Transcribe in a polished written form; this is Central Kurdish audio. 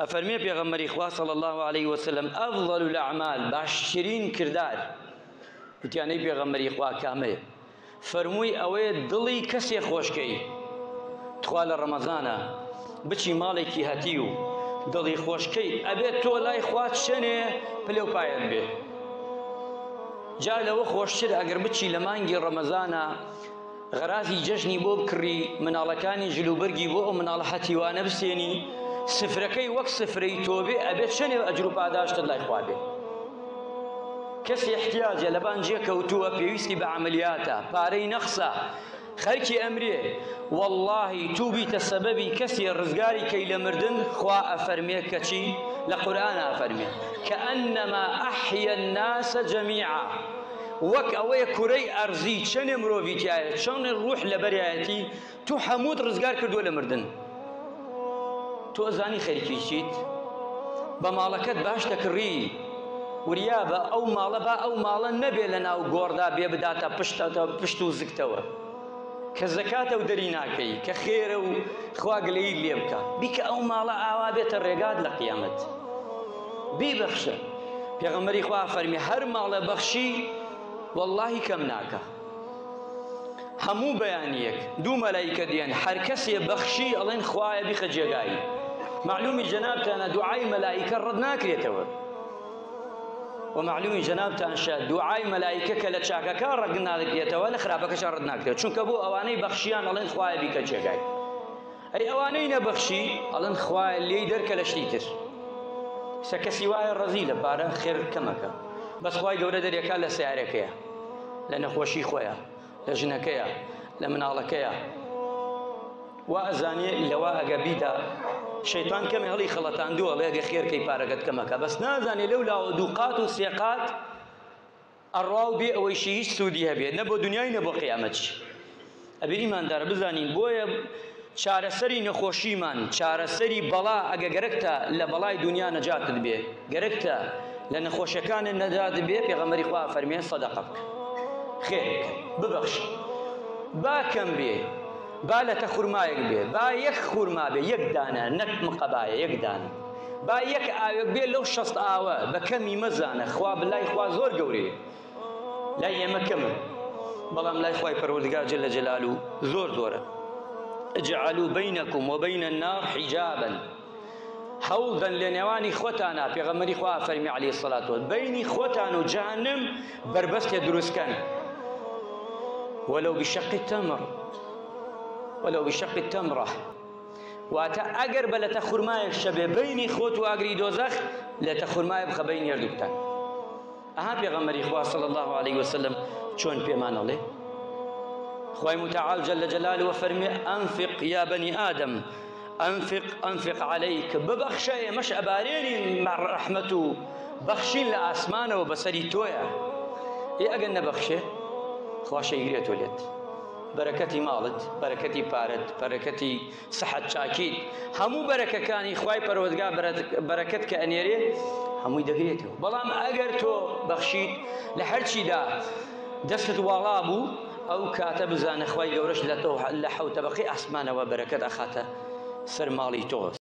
ئەفەرمێ پێغەمبەری خوا صلی اللە علیه وسلم افضل الاعمال باشترین کردار وتیان ئەی پێغەمبەری خوا کامەیە فەرمووی ئەوەیە دڵی کەسێ خۆشکەی تخوا لە ڕەمەزانە بچی ماڵێکی هەتیو دڵی خۆشکەی ئەبێت تۆ لای خوا چەنێ پلە و پایەت بێ جا لەوە خۆشتر ئەگەر بچی لە مانگی ڕەمەزانە غەرازی جەژنی بۆ بکڕی، مناڵەکانی جلوبەرگی بۆ ئەو مناڵە هەتیوانە بسێنی، سفرەکەی وەک سفرەی تۆ بێ، ئەبێ چەنێ ئەجر و پاداشتت لای خوا بێ. کەسی احتیاجە لەبان جێ کەوتووە، پێویستی بە عەمەلیاتە، پارەی نەقسە، خەرکی ئەمرێ، وەڵڵاهی تو بیتە سەبەبی کەسێ ڕزگاری کەی لە مردن، خوا ئەفەرمێ کە چی؟ لە قورئانا ئەفەرمێ، کەئەنەما ئەحیا الناس جەمیعا. وەک ئەوەیە کورەی ئەرزی چەنێ مرۆڤی تیایە چەنێ ڕوح لەبەریایەتی تو هەمووت ڕزگار کردووە لە مردن تۆ ئەزانی خەریکی چیت بە ماڵەکەت باش دەکڕی وریا بە ئەو ماڵە با ئەو ماڵە نەبێ لە ناو گۆڕدا بێ بداتە پشتەتە پشت و زگتەوە کە زەکاتە و دەری ناکەی کە خێرە و خوا گلەیی لێ بکە بیکە ئەو ماڵە ئاوا بێتە ڕێگات لە قیامەت بیبەخشە پێغەمبەری خوا فەرمی هەر ماڵە بەخشی واللهی کەم ناکە هەموو بەیانیەک دوو مەلایکە دێن هەر کەسێ بەخشی ئەڵێن خوایە بیخە جێگای معلومی جەنابتانە دوعای مەلایکە ڕەت ناکرێتەوە و معلومی جەنابتان شە دوعای مەلایکە کە لە چاکەکە ڕەت ناکرێتەوە لە خراپەکەش ڕەت ناکرێت چونکە بۆ ئەوانەی بەخشیان ئەڵێن خوایە بیکە جێگای ئەی ئەوانەی نەبەخشی ئەڵێن خوایە لێی دەرکە لە شتی تر سە کەسی وایە ڕەزی لە پارە خێر کەمەکە بەس خوای گەورە دەرێکا لە سیارەکەیە لە نەخۆشی خۆیە لە ژنەکەیە لە مناڵەکەیە وا ئەزانێ لەوە ئەگە بیدا شەیتان کەمێ هەڵی خەڵەتاندووە ئەڵێ ئەگە خێرکەی پارەکەت کەمەکە بەس نازانێ لەو لاوە دوو قات و سێ قات ئەڕوا و بێ ئەوەیشی هیچ سوودی هەبێ نە بۆ دنیای نە بۆ قیامەتی. ئەبێ ئیماندارە بزانین بۆیە چارەسەری نەخۆشیمان چارەسەری بەڵا ئەگە گەرەکتە لە بەڵای دنیا نەجاتت بێ گەرەکتە لە نەخۆشیەکانت نەجاتت بێ پێغەمبەری خوا فەرمێ سەدەقە بکە خێر بکە ببەخشە با کەم بێ با لەتە خورمایەک بێ با یەک خورما بێ یەک دانە نەک مقەبایە یەک دانە با یەک ئاوێک بێ لەو شەست ئاوە بە کەمی مەزانە خوا لای خوا زۆر گەورەیە لای ئێمە کەمە بەڵام لای خوای پەروەردگار جل جلالو زۆر زۆرە اجعلوا بینکم وبین النار حجابا هەوڵدەن لە نێوانی خۆتانە پێغەمبەری خوا فەرمی عەلەیهی سەلات و بەینی خۆتان و جەهەنم بەربەستێ دروستکەن ولو بشق التمر ولو بشق التمرة واتە ئەگەر بە لەتە خورمایەک شەبێ بەینی خۆت و ئاگری دۆزەخ لەتە خورمایە بخە بەینی هەردووکتان ئەها پێغەمبەری خوا صلی الله علیه وسلم چۆن پێمان ئەڵێ خوای متعال جل جلاله فەرمی ئەنفق یا بەنی ئادەم ئەنفق ئەنفق عەلەیک ببەخشە ئێمەش ئەبارێنین ڕەحمەت و بەخشین لە ئاسمانەوە بەسەری تۆیە ئێ ئەگەر نەبەخشێ خوا شەیگرێتۆ لێت بەرەکەتی ماڵت بەرەکەتی پارەت بەرەکەتی سەحەت چاکیت هەموو بەرەکەکانی خوای پەروەردگار بەرەکەت کە ئەنێرێ هەمووی دەگرێتەوە بەڵام ئەگەر تۆ بەخشیت لە هەرچیدا دەستت واڵا بوو ئەو کاتە بزانە خوای گەورەش لە تۆ لە حەوت تەبەقەی ئاسمانەوە بەرەکەت ئەخاتە سەر ماڵی تۆ.